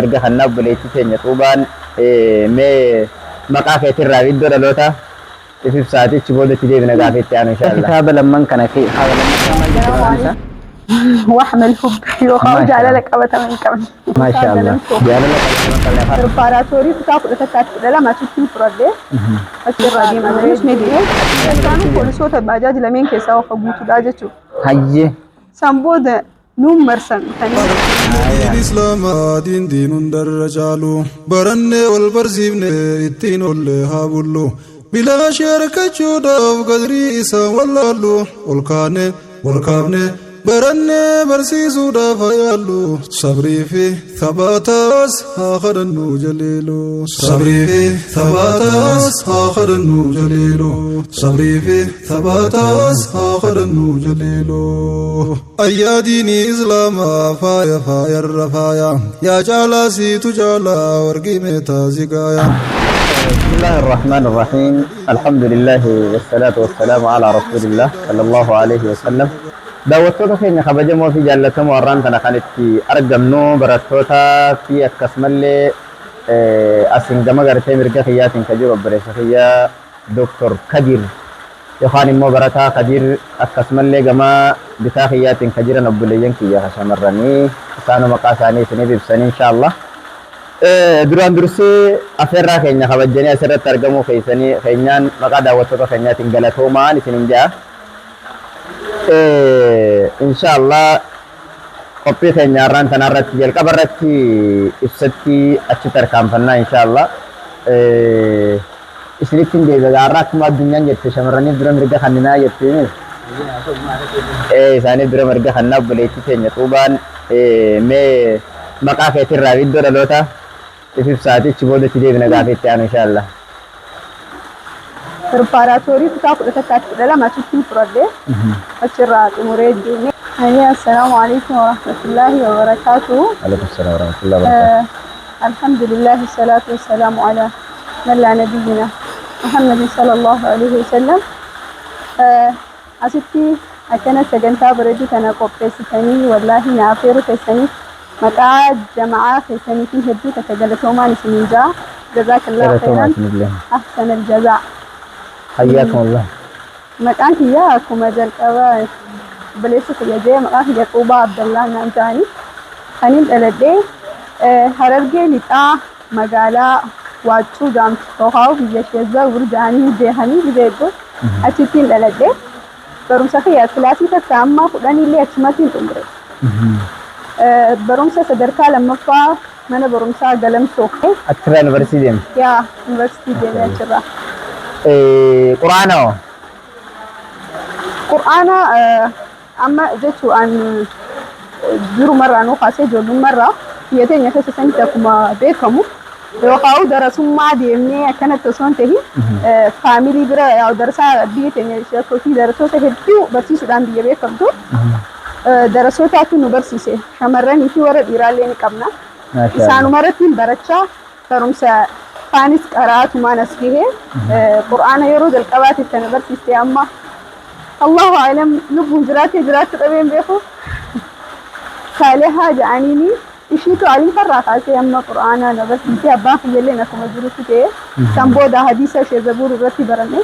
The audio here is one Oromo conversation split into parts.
Erga kannaa obboleettii teenya Xuubaan mee maqaa keetirraa fi iddoo dhalootaa if ibsaati achi booda itti deebina gaafii itti aanu insha Allah. Kitaaba lamman kana kitaaba lammaffaa maal jette maqaan isaa? Waxmal hub yookaan Maasha jaalala qabatama hin qabne. Maasha Allah. Jaalala qabatama hin qabne afaan. Pirpaaraatoorii kutaa 11tti 12 achitti fudhadhee achirraa deemanii ni deemee. Isaanuu poolisoota baajaaji lameen keessaa ofa guutuudha jechuudha. Hayyee. San booda nuun marsan dhufanii. Diin Islaamaa diin diin hundarra caalu barannee wal barsiifne ittiin olle haa bullu bilaashii harkachuudhaaf qadrii isaa wallaallu ol kaane wal kaafne barannee barsiisuudhaaf haa yaallu sabrii fi thabaataas haa kadhannu jaliilu sabrii fi thabaataas haa kadhannu jaliilu sabrii fi thabaataas haa kadhannu jaliilu. Ayyaa diinii islaamaa faaya faayarra faaya yaa caalaa siitu caalaa warqii meetaa si gaaya. بسم الله الرحمن الرحيم الحمد لله والصلاة والسلام على رسول الله صلى الله عليه وسلم. Daawwattoota keenya kabajamoo fi jaallatamoo, har'aan tana kan itti argamnu barattoota fi akkasumallee asiin gama gartee mirga kiyyaatiin kan jiru obboleessa kiyya Dr. Kadir yookaan immoo barataa Kadir, akkasumallee gama bitaa kiyyaatiin kan jiran obboleeyyan kiyya kan shamarranii isaanuu maqaa isaanii isiniif ibsanii inshaallah. Duraan dursee afeerraa keenya kabajjanii asirratti argamuu keessanii keenyaan maqaa daawwattoota keenyaatiin galatoomaan isinin ja'a. Inshaallah qophii keenya har'aan tanarratti jalqaba irratti ibsatti achi tarkaanfannaa inshaallah. Isinitti hin deebi'a. Har'a akkuma addunyaan jette shamarraniif dura mirga kanninaa jettiinis. Isaaniif dura mirga kannaa. Obboleettii teenya Xuubaan mee maqaa keetirraa fi iddoo dhalootaa if ibsaati achi booda itti deebina gaafii itti aanu inshallah. Pirpaaraatoorii kutaa 11tti 12 achitti fudhadhee achirraa xumuree deemee. Hayya, assalaamu alaikum warahmatullaahi wabarakaatuh. Alaikum salaam warahmatullahi wabarakatuh. Alhamdulillah, salaatu wassalaamu ala man laa nabiyyina Muhammadin sallallahu alaihi wasallam. Asitti akkana sagantaa bareedduu tana qopheessitanii wallaahi na affeeruu keessaniif maqaa jama'aa keessaniitiin hedduu takka galatoomaan isiniin jaa. Jazaakallahu Galatoomaa khairan. isinillee. Ahsan aljazaa. Hayyaakum Allah. Maqaan kiyya akkuma jalqaba obboleessi kiyya jee, maqaan kiyya Quubaa Abdallaa naan ta'anii kanin dhaladhee Harargee Lixaa magaalaa Waaccuu jaamtu yookaan biyya Sheezzawur jedhanii beekanii biyya hedduu achittiin dhaladhee barumsa kiyya kilaasii takka amma 10 illee achumatti hin xumure. Barumsa sadarkaa lammaffaa mana barumsaa Galamsoo. Achirraa yuunivarsiitii deemte? Yaa, yuunivarsiitii deemee achirraa. Quraana hoo? Qur'aana amma jechuun durumarraa nuu kaasee ijoollummarraa biyya teenya keessa sanitti akkuma beekamu yookaan darasummaa deemnee akkanatti osoo hin tahin faamilii bira yaa darasaa biyya teenya sheekotii darasoota hedduu barsiisuudhaan biyya beekamtu darasootaatu nu barsiise, shamarranii fi warra dhiiraallee ni qabna. Maasha Isaanuma irratti barachaa barumsa faanis qaraatumaan as gahee qur'aana yeroo jalqabaatiif kana barsiiste amma Allahu alam lubbuun jiraatee jiraachuu dhabeen beeku, Saalihaa ja'aniini ishiitu aliifarraa kaasee amma qur'aana na barsiise. Abbaan kiyyalleen akkuma jirutti ta'e san booda hadiisa ishee zabuur irratti baranne.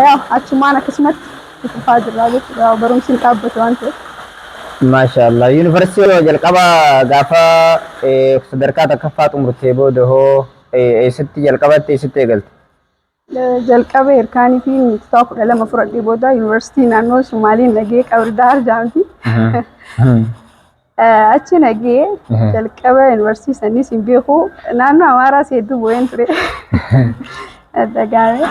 Yaa, achumaan akkasumatti itti fufaa jirra jechuudha, barumsi hin dhaabbatu waan ta'eef. Maasha Allah. Yuunivarsiitii jalqaba gaafa sadarkaa takkaffaa xumurtee booda hoo eessatti jalqabatti eessatti eegalte? Jalqaba hirkaanii fi kutaa 12 fudhadhee booda yuunivarsiitii naannoo Sumaalee nagee Qabri Daar jaamti. Achi nagee jalqaba yuunivarsiitii sanis hin beeku, naannoo Amaaraas hedduu bu'een ture. Dhagaame.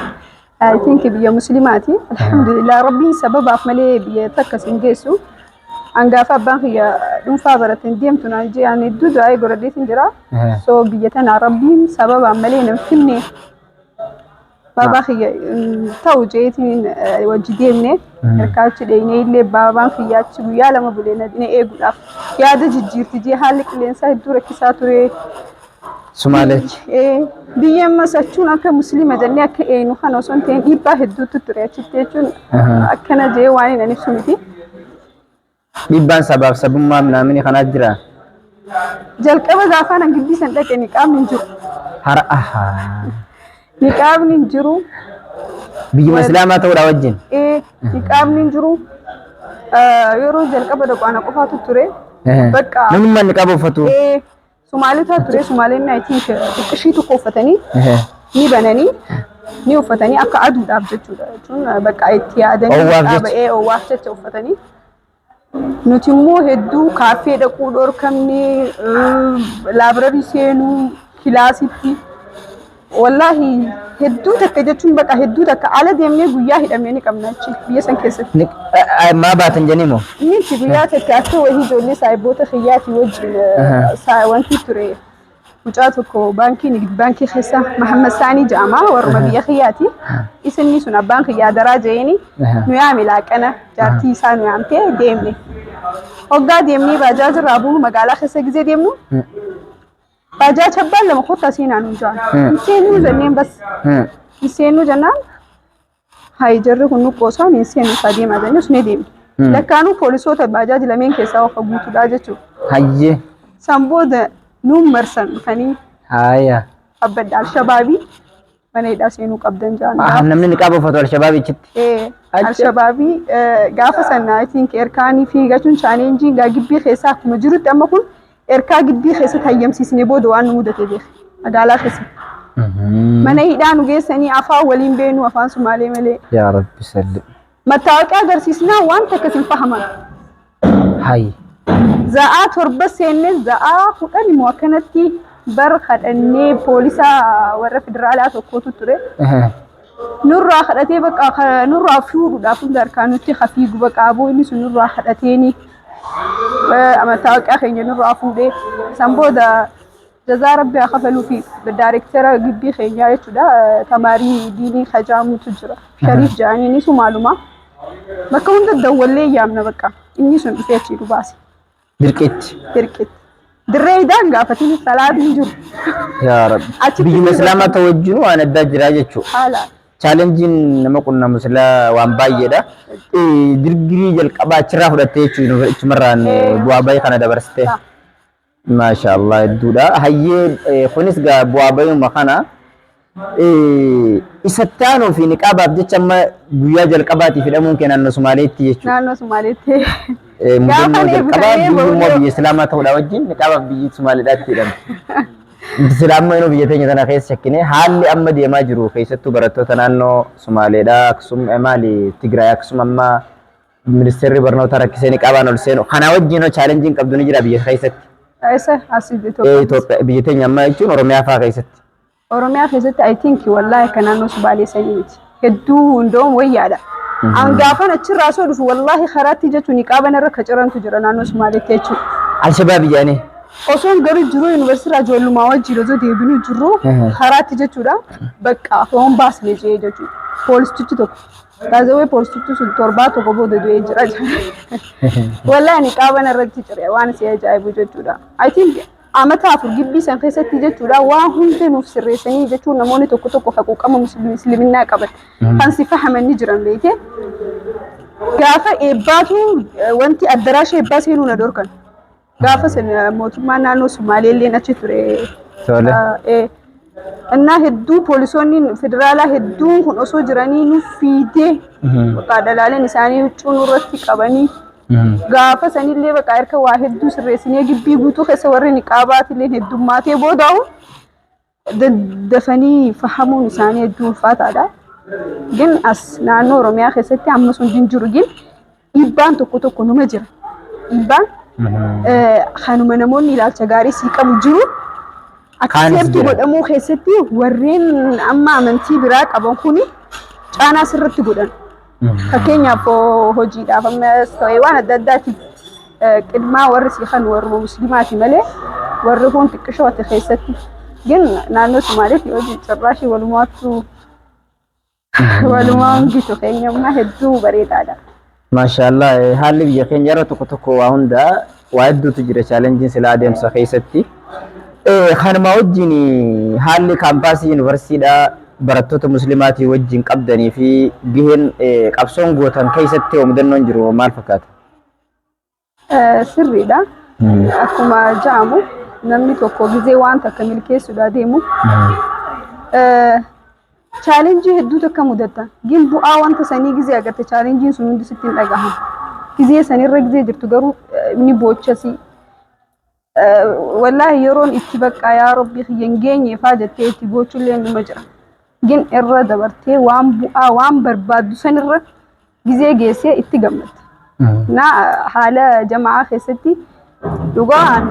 I think biyya Musliimaati. Alhamdulillah, Rabbiin sababaaf malee biyya takka sin geessu. Hangaafa abbaan kiyya dhuunfaa barateen deemtu naan jee ani hedduu du'aa godhadheetin jira. So biyya tana Rabbiin sababaan malee nan finne. Baabaa kiyya ta'u jeetiin wajji deemne harkaa achi dheenyee illee baabaan kiyya achi guyyaa 2 bulee na eeguudhaaf yaada jijjiirti jee, haalli qilleensaa hedduu rakkisaa ture. Sumaaleechi. Biyya ammas achuun akka musliima jennee akka eenyu kana osoo hin ta'in dhiibbaa hedduutu ture achitti jechuun akkana jee waan hin ibsu miti. Dhiibbaan sabaaf sabummaa naamni kanaa jira. Jalqaba gaafaan an gibbii san dhaqe niqaabni hin jiru. Hara ahaa. Niqaabni hin jiru. Biyyuma Islaamaa ta'uudhaa wajjin. Ee, niqaabni hin jiru. Yeroo jalqaba dhaqu ana qofaatu ture. Bakka Namummaan niqaaba uffatu. Ee, Somaalotaa ture. Somaaleen I think xiqqishii tokko uffatanii ni bananii ni uffatanii akka aduudhaaf jechuudha. Jechuun bakka itti yaadanii Oowwaaf niqaaba jecha. ee oowwaaf jecha uffatanii. Nuti immoo hedduu kaaffee dhaquu dhorkamne, library seenuu, kilaasitti. Wallaahi hedduu takka jechuun bakka hedduu takka ala deemnee guyyaa hidhamnee ni qabna achi biyya san keessatti. Maa baatan jennee moo? Miti, guyyaa takka akka wahii ijoollee saahiboota kiyyaatii wajjin wanti ture. Mucaa tokko baankii baankii keessa Mahammad Saanii jedhama, warruma biyya kiyyaati. Isinni sun abbaan kiyyaa daraa jeeni nu yaame, laaqana jaartii isaa nu yaamtee deemne. Hoggaa deemnee baajaaja irraa buunu, magaalaa keessa gizee deemnu, baajaaja abbaan lama kottaa seenaa nuun jedhan. Hin seennuu jenneen, bas hin seennuu jennaan, hayi jarri kun nu qoosaan, hin seennu isaa deemaa jennee osoo deemne. Lakkaanuu poolisoota baajaaji lameen keessaa ofa guutuudha jechuudha. Hayyee. San booda nuun marsan dhufanii Haaya. abbadda Alshabaabii mana hidhaa seenuu qabdan jedhan. Namni niqaaba uffatu Alshabaabii achitti. Ee, Alshabaabii gaafa sana I think erkaanii fiigachuun challenge gaa gibbii keessaa akkuma jirutti, amma kun erkaa gibbii keessatti hayyamsiisnee booda waan nu mudate beeka magaalaa keessatti. Mana hidhaa nu geessanii, afaan waliin beenu, afaan Sumaalee malee. Yaa Rabbi salli. Mattaawaqaa agarsiisnaa waan takka sin fahaman. Hayi. Za'aa 7 seennee za'aa 10 immoo akkanatti bar kadhannee, poolisa warra federaalaa tokkotu ture. Nurraa kadhatee bakka nurraa fuudhuudhaaf hunda harkaan nutti hafiigu, bakka aboo inni sun nurraa kadhateeni mattaawaqaa keenya nurraa fuudhee, san booda jazaa Rabbi haa kafaluu fi daayirektara gibbii keenyaa jechuudha, tamaarii diinii kajaamutu jira. Shariif jedhanii inni Sumaaluma. Bakka hunda dawwallee yaamna, bakka inni sun dhufee achii nu baase. Dirqitti. Dirqitti. Dirree idaan gaafatiin salaatni hin jiru. Yaa Rabbi. Achitti Biyyuma Islaamaa ta'u wajjin waan addaa jira jechuudha. Haala. Challenge iin nama qunnamu silaa waan baay'eedha. Dirgirii jalqabaa achirraa fudhattee jechuudha, achumarraan bu'aa bayii kana dabarsite. Maasha Allah, hedduudha. Hayyee, kunis gaa bu'aa bayuma kana isatti aanuu fi niqaabaaf jecha amma guyyaa jalqabaatiif hidhamuun kee naannoo Sumaaleetti jechuudha. Naannoo Sumaaleetti. Mudannoo Gaafa jalqabaa eebbifamee biyyi immoo ba'ullee biyya Islaamaa ta'uudha wajjin niqaabaaf biyyi Sumaaleedhaatti hidhamte. Sila amma inuu biyya teenya tana keessa shakkine, haalli amma deemaa jiru keessattuu barattoota naannoo Sumaaleedhaa akkasuma maali Tigraay, akkasuma amma ministeerri barnoota rakkisee niqaabaan ol seenu kanaa wajjin hoo challenge iin qabdu ni jira biyya keessatti? Eessa, asii? Itoophiyaa, Itoophiyaa, biyya teenya amma jechuun Oromiyaa fa'aa keessatti. Oromiyaa keessatti I think wallaahi akka naannoo Sumaalee sanii miti. Hedduu hundoon wayyaadha. An gaafan achirraa osoo dhufu, wallaahi karaatti jechuun niqaaban irra kacirantu jira naannoo Sumaaleetti jechuudha. Alshabaabi jedhanii. Osoon garuu jiru yuunivarsiitii irraa ijoollummaa wajjin osoo deebinuu jirru karaatti jechuudha. Bakka foon baasne jee jechuudha. Poolistichi tokko. Baazawee poolistichi sun torbaa tokko booda du'ee jira. Wallaahi niqaaban irratti cire, waan si ajaa'ibu jechuudha. I think amata 4 gibbii san keessatti jechuudha waa hunda nuuf sirreessanii jechuun, namoonni tokko tokko haquuqama musliminaa qaban kan si fahaman ni jiran beekee. Gaafa eebbaatu wanti addaraasha eebbaa seenuu na dhorkan. Gaafa sana mootummaan naannoo Sumaalee illee achi ture. Tole. Innaa hedduu poolisoonni federaalaa hedduun kun osoo jiranii nu fiidee bakka dhalaaleen isaanii huccuu nurratti qabanii, gaafa sanillee bakka harka waa hedduu sirreessinee, gibbii guutuu keessa warri niqaabaatillee heddummaatee booda'u daddafanii fahamuun isaanii hedduu ulfaataadha. Gin as naannoo Oromiyaa keessatti amma sun hin jiru, gin dhiibbaan tokko tokko numa jira. Dhiibbaan kanuma namoonni ilaalcha gaarii sii qabu jiru. Kaanis Accept jira. godhamuu keessatti warreen amma amantii biraa qaban kuni caanaa sirratti godhan. Fakkeenyaaf hojiidhaaf ammas ta'ee waan adda addaatiif qidmaa warri sii kan warruma musliimaati malee warri kun xiqqishooti keessatti. Gin naannoo Somaaliitti hojii carraashii walumaattuu walumaa hunditu keenya ammaa hedduu bareedaadha. Maashaallah, haalli biyya keenya yeroo tokko tokko waa hundaa waa hedduutu jira challenge iin silaa adeemsa keessatti. Kanuma wajjin haalli kaampaasii yuunivarsiitiidhaa barattoota muslimaatii wajjin qabdanii fi gaheen qabsoon gootan keessatti mudannoon jiru maal fakkaata? Sirriidha. Akkuma ja'amu, namni tokko gizee waan takka milkeessuudhaa deemu challenge hedduu takka mudatta. Gin bu'aa wanta sanii gizee agarte, challengeiin sun hundi sitti hin dhagahamu. Gizee sanirra gizee jirtu garuu ni boochasi. Wallaahi, yeroon itti bakka yaa Rabbi kiyya hin geenye faa jettee itti boochullee numa jira. Gin irra dabartee waan bu'aa waan barbaaddu sanirra gizee geessee itti gammadda. Na haala jama'aa keessatti dhugaan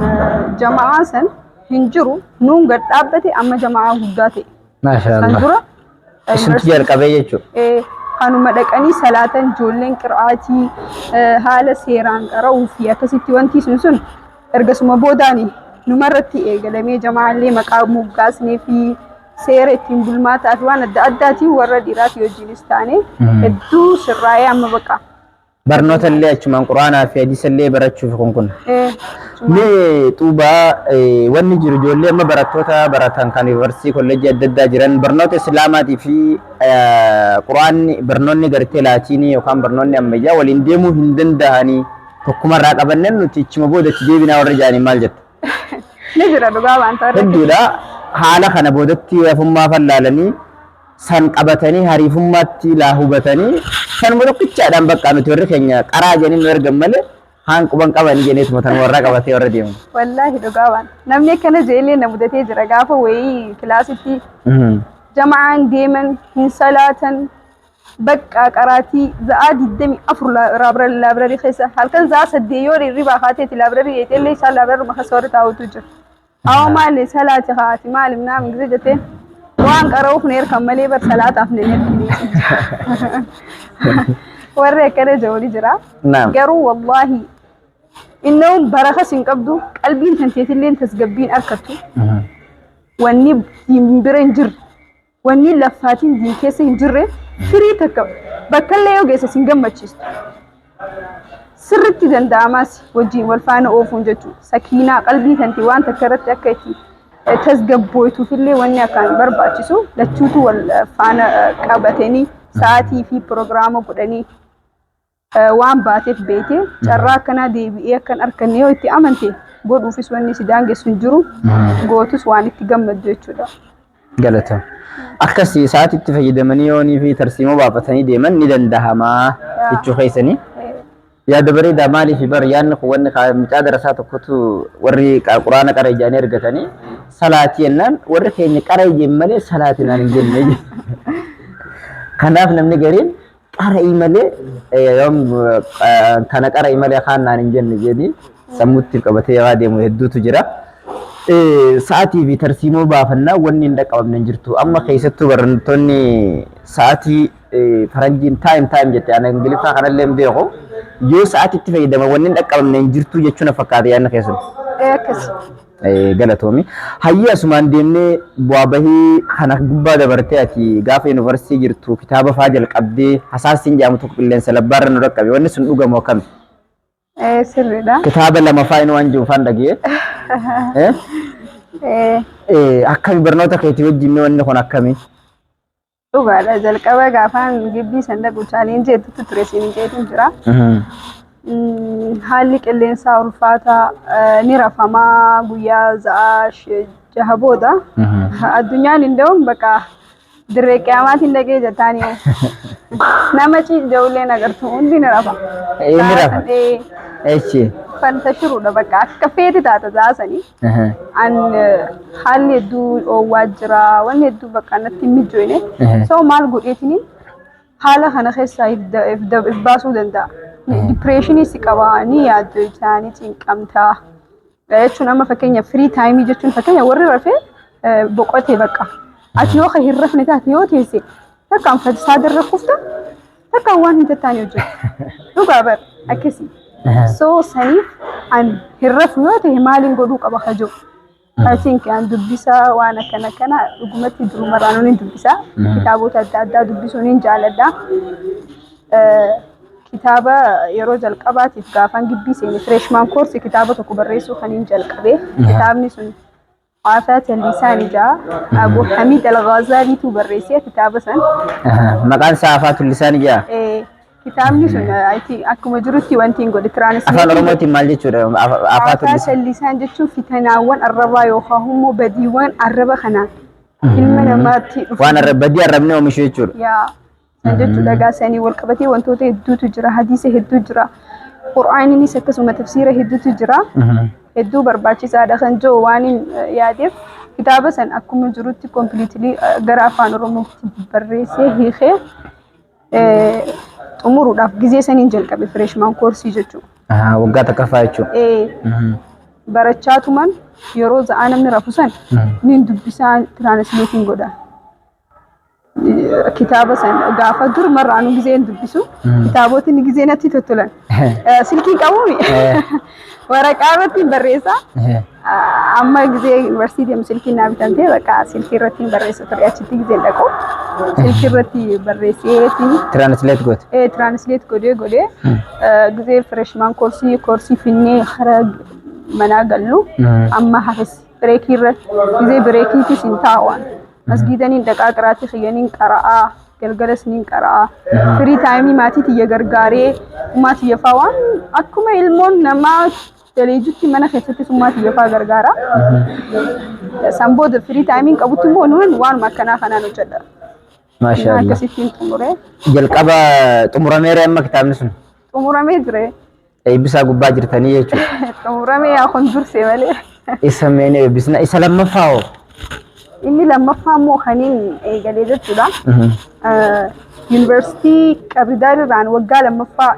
jama'aa san hin jiru, nuun gad dhaabbate, amma jama'aa guddaa ta'e. Maasha San Allah. dura Isintu jalqabee jechuudha. Kanuma dhaqanii salaatan, ijoolleen qira'aatii haala seeraan qara'uu fi akkasitti wanti sun sun ergasuma boodaani numarratti eegalamee, jama'aallee maqaa moggaasnee fi seera ittiin bulmaataa fi waan adda addaatiin warra dhiiraatii wajjinis taane hedduu sirraa'ee amma baqa. Barnoota illee achumaan Quraanaa fi hadiisa illee barachuuf kun. Mee Xuubaa, wanni jiru ijoollee amma barattoota baratan kan yuunivarsiitii, kolleejjii adda addaa jiran, barnoota islaamaatii fi quraanni, barnoonni gartee laatiinii yookaan barnoonni ammayyaa waliin deemuu hin danda'anii, tokkumarraa qabanneen nuti ichuma booda itti deebinaa warra jedhanii maal jetta? Ni jira dhugaa waan ta'eef. Hedduudha. Haala kana boodatti hafummaa fallaalanii san qabatanii hariifummaatti laa hubatanii sanuma tokkichaadhaan bakka nuti warri keenya qaraa jedhanii nu ergan malee haan quban qabanii jenneetuma tan warra qabatee warra deemu. Wallaahi, dhugaa waan namni akkana jeelee na mudatee jira. Gaafa wayii kilaasitti jama'aan deeman hin salaatan, bakka qaraatii za'aa 24 library keessa, halkan za'aa 8 yoo hirribaa kaateeti library eetellee isaan library keessa warri taa'utu jira. Awwa, maali salaati haati maali naam gisee jettee waan qara'uuf na erkan malee bar salaataaf na erkine. Warri akkana jiru jira. Garuu wallaahi, innoon barakas hin qabdu, qalbiin tanteetillee tasgabbiin argattu. Wanni diin bira hin jirre, wanni laffaatiin diin keessa hin jirre, firii takka bakkallee yoo geesse sin gammachiistu. Sirritti danda'amaas wajjin wal faana oofuun jechuudha. Sakiinaa qalbii tanti waan takka irratti akka itti tasgabbooytuufillee wanni akkaan barbaachisu lachuutu wal faana qabatanii sa'aatii fi piroogiraama godhanii waan baateef beekee carraa akkanaa deebi'ee akkan arganne yoo itti amante godhuufis wanni si daangessu hin jiru, gootus waan itti gammaddu jechuudha. Galata. Akkasii sa'aatiitti fayyadamanii yoonii fi tarsiimoo baafatanii deeman ni danda'amaa jechuu keessanii. Yaada bareedaa. Maaliif bar yaadni kun wanni mucaa darasaa tokkotu warri quraana qara ijaanii argatanii salaatii jennaan, warri keenya qara ijeen malee salaatii naan hin jenne. Kanaaf namni gariin qara'ii malee yoom kana qara'ii malee kaan naan hin jenne jedhanii sammuutti qabatee yoo deemu hedduutu jira. Sa'aatii fi tarsiimoo baafannaa wanni hin dhaqqabamne hin jirtu. Amma keessattuu barattoonni sa'aatii faranjiin time time jette, ana Ingiliffaa kanallee hin beeku. Yoo sa'aatiitti fayyadaman wanni hin dhaqqabamne hin jirtu jechuun fakkaata yaadni keessan. Akkas. Galatoomi. Hayyee, asumaan deemnee bu'aa bahii kana gubbaa dabartee, ati gaafa yuunivarsiitii jirtu kitaaba faa jalqabdee hasaasiin jedhamu tokko qilleensa labbaarra nu dhaqqabe. Wanni sun dhugamu akkami? Sirriidha. Kitaaba lama faa inni waan jiru faan dhagee. Akkami barnoota keetii wajjin mee wanni kun akkami? Dhugaadha. Jalqaba gaafaan gibbii san dhaqu challenge hedduutu ture siin jeetiin jira. Haalli qilleensaa ulfaataa, ni rafamaa guyyaa za'aa 6 booda. Addunyaan hin da'uun bakka dirree qiyaamaatiin dhaqee jettaanii nama ciinja'ullee agartu, hundi ni rafa. Ni rafa. Echi. Fantashiruudha, bakka akka feeti taata za'aa sanii. An haalli hedduu dhoowwaa jira, wanni hedduu bakka natti hin mijoine. So maal godheetini haala kana keessaa if baasuu danda'a? Depressionii si qaba, ni yaaddu jechaa, ni cinqamtaa. Jechuun amma fakkeenya free time jechuun fakkeenya warri rafee boqotee bakka. Ati yoo hin rafne taate, yoo teesse takkaan fatisaadarra kufta, takkaan waan hin tattaane hojjetu. Dhugaa bar akkasii. So saniif an hin rafu yoo ta'e maaliin godhuu qaba kajoo. I think an dubbisaa waan akkana kana dhugumatti durumarraan ni dubbisaa. Kitaabota adda addaa dubbisuun hin jaaladha. Kitaaba yeroo jalqabaatiif gaafaan gibbii seene freshman course kitaaba tokko barreessuu kan hin jalqabe. Kitaabni sun Aafaat Lisaanii jedha. Abu Hamid Al-Ghazaaliitu barreesse kitaaba san. Maqaan isaa Afaatul Lisaanii jedha. Kitaabni sun I think akkuma jirutti wanti hin godhe Afaan translate. Oromootiin maal jechuudha? Afaatu Aataa lisaan jechuun fitanaawwan arrabaa yookaan immoo badiiwwan arraba kanaan ilma namaatti dhufu. Waan badii arrabnee oomishu jechuudha. Yaa, san jechuudha. Gaa sanii wal qabatee wantoota hedduutu jira, hadiisa hedduu jira, qur'aaninis akkasuma tafsiira hedduutu jira. Hedduu barbaachisaadha kan jiru waan hin yaadeef kitaaba san akkuma jirutti completely gara Afaan Oromootti barreessee hiikee xumuruudhaaf gizee saniin jalqabe, freshman course jechuudha. Waggaa takkaffaa jechuudha. Barachaa tuman, yeroo za'aa namni rafu san nin dubbisaa, translating godha. Kitaaba san gaafa dur marraanuu gizee hin dubbisu, kitaabotni gizee natti tottolan. Silkii qabuumi waraqaa irratti hin barreessa. Amma gizee yuunivarsiitii deemu silkiin naa bitamtee, bakka silkii irratti hin barreessa ture. Achitti gizeen dhaqu silkii irratti barreesseetiin Translate goote. Translate godhee gizee freshman course finnee hara manaa gallu, amma hafes break irra, gizee breakiitis hin taa'u, masgiidaniin dhaqaa, qiraatti kiyyaniin qara'aa, galgalas niin qara'aa, free time maatii tiyya gargaaree, ummaa tiyya faa waan akkuma ilmoon namaa daleejutti mana keessattis ummaa tiyya faa gargaara. San booda free timeiin qabutti immoo nuun waanuma akkanaa kanaan hojjedha. Maashaallah. Akkasittiin xumuree. Jalqaba xumurameera amma kitaabni sun? Xumuramee jire. Eebbisaa gubbaa jirtanii jechuudha. Xumuramee, yaa kun dursee malee. Isa meen eebbisna. Isa lammaffaa hoo? Inni lammaffaa immoo kaniin eegalee jechuudha. Yuunivarsiitii Qabridaar irraan waggaa lammaffaa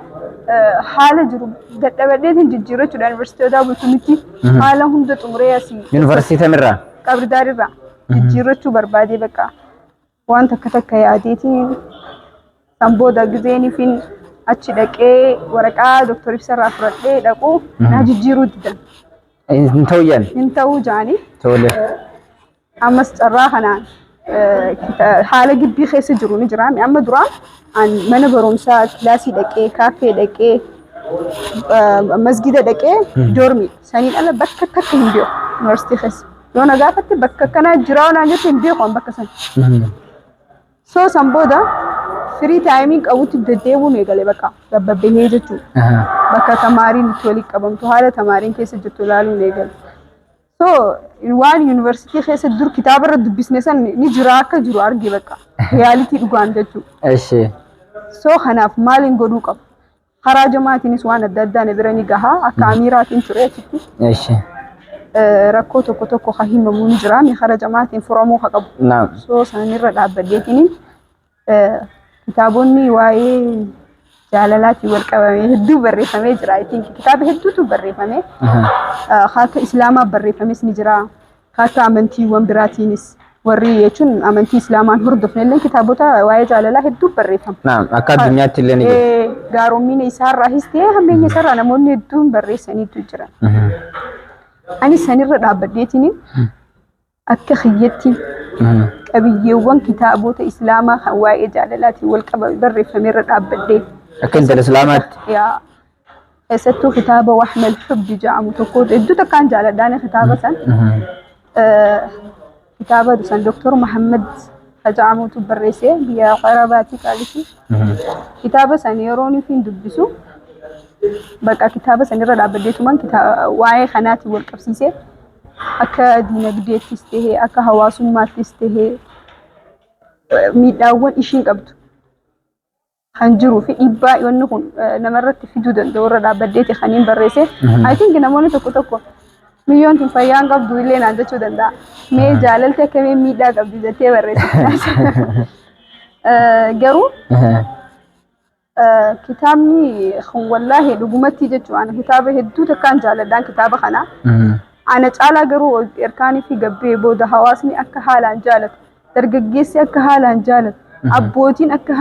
haala jiru dadhabadheetiin jijjiiruu jechuudha. Yuunivarsiitii Odaa Bultumitti haala hunda xumuree asii. Yuunivarsiitii kamirraa? Qabridaar irraa jijjiirrachuu barbaadee, bakka waan takka takka yaadeetiin, san booda gizeeniifin achi dhaqee waraqaa Dooktar Ibsarraa fudhadhee dhaqu naa jijjiiruu didan. Hin ta'u jaan. Hin ta'uu jaanii. Tole. Ammas carraa kanaan haala gibbii keessa jiru ni jira. Amma duraan an mana barumsaa kilaasii dhaqee, kaaffee dhaqee, masgida dhaqee, dorm saniin ala bakka takka hin beeku yuunivarsiitii keessa. Yoo na gaafatte bakka akkanaa jira naan jette, hin beeku an bakka sana. So san booda free timeiin qabutti deddeebi'uun eegale, bakka gabbabbahee jechuudha. Bakka tamaariin itti walitti qabamtu, haala tamaariin keessa jirtu ilaaluun eegale. So waan yuunivarsiitii keessa dur kitaaba irra dubbisne san ni jira, akka jiru arge, bakka reality dhugaan jechuudha. Eshi. So kanaaf maaliin godhuu qabu? Karaa jamaatiinis waan adda addaa na bira ni gaha. Akka amiiraatiin ture achitti. Eshi. Rakkoo tokko tokko ka himamu ni jira. Karaa jamaatiin furamuu ka qabu. Naam. So sanirra dhaabbadheetiin kitaabonni waa'ee jaalalaatiin wal qabamee hedduu barreeffamee jira. I think kitaaba hedduutu barreeffame. Akka Islaamaa barreeffames ni jira. Akka amantiiwwan biraatiinis, warri jechuun amantii Islaamaan hordofne illee kitaabota waa'ee jaalalaa hedduu barreeffama. Naam. Akka addunyaatti illee ni jira. Gaaromina isaarraas ta'ee hammeenya isaarraa namoonni hedduun barreessaniitu jira. Anis sanirra dhaabbadheetiin akka kiyyatti qabiyyeewwan kitaabota Islaamaa kan waa'ee jaalalaatiin wal qaba barreeffame irra dhaabbadhee. Akka intala Islaamaatti. Yaa, keessattuu kitaaba Waxmal Xubbi jedhamu tokko hedduu takkaan jaaladhaan kitaaba san. Kitaaba san Doktor Muhammad jedhamutu barreesse, biyya Qarabaatii qaalisi. Kitaaba san yeroo inni dubbisu, bakka kitaaba san irra dhaabbadheetuman waa'ee kanaatiin wal qabsiisee, akka diinagdeettis tahee akka hawaasummaattis tahee miidhaawwan ishiin qabdu kan jiruu fi dhiibbaa wanni kun namarratti fiduu danda'u irra dhaabbadheeti kan hin barreesse. I think namoonni tokko tokko miyyoon tun fayyaa hin qabdu illee naan jechuu danda'a. Mee jaalalti akkamiin miidhaa qabdi jettee barreessite. Garuu kitaabni kun wallaahi dhugumatti jechuudha kitaaba hedduu takkaan jaaladhaan kitaaba kana. Ana caalaa garuu erkaanii fi gabbee booda hawaasni akka haalaan jaalatu, dargaggeessi akka haalaan jaalatu, abbootiin akka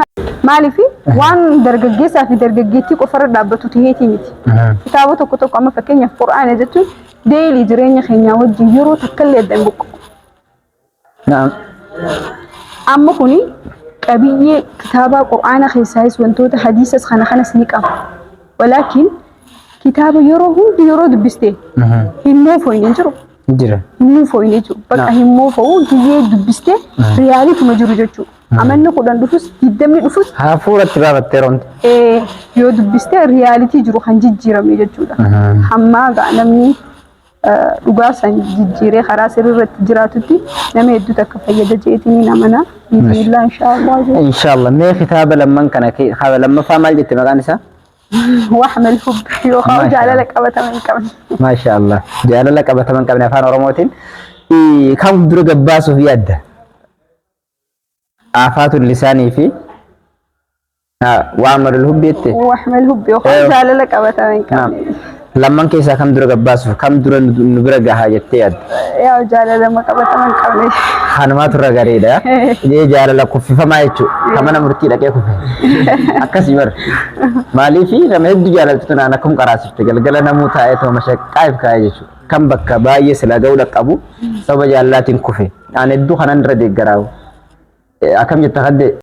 maaliif waan dargaggeessaa fi dargaggeettii qofarra dhaabbatu taheetii miti. Kitaaba tokko tokko amma fakkeenyaaf Qur'aana jechuun daily jireenya keenyaa wajjin yeroo takka illee adda hin buqqu. Naam. Amma kuni qabiyyee kitaaba Qur'aana keessaayis wantoota hadiisas kana kanas ni qaba. Walaakin kitaaba yeroo hundi yeroo dubbiste hin moofoyne hin jiru. Jira. Hin moofa'u jechuudha. Bakka hin moofa'u gizee dubbistee realityuma jiru jechuudha. Amanni 10 dhufus 20 dhufus Hafuuratti baafattee roomte. Yoo dubbistee reality jiru kan jijjiirame jechuudha. Hammaa gaa namni dhugaa san jijjiiree karaa sirrii irratti jiraatutti nama hedduutu akka fayyada jeetiin ni amana. Bismillah, inshaallah jechuudha. Inshallah. Mee kitaaba lamman kana kitaaba lammaffaa maal jette maqaan isaa? Waxmal hubbi yookaan Maasha jaalala qabatama hin qabne. Maasha Allah. Jaalala qabatama hin qabne afaan Oromootiin. Kam dura gabbaasuuf yaadda? Aafaatu lisaanii fi waamalul hubbi jette? Waxmal hubbi yookaan jaalala qabatama hin qabne. Lamman keessaa kam dura gabbaasuuf, kam dura nu bira gahaa jettee yaadda? Yaa, jaalala qabatama hin qabne. Kanumaatu irra gareedha. Jee jaalala kuffifamaa jechuudha. Kan mana murtii dhaqee kufe. Akkasii bara. Maaliif nama hedduu jaalaltu tunaan akkum qaraasifte galgala namuu taa'ee too mashaqqaa if kaa'ee jechuudha. Kan bakka baay'ee silaa ga'uu dhaqqabu sababa jaalalaatiin kufe. Ani hedduu kanan irra deeggaraawu. Akkam jetta kaddee?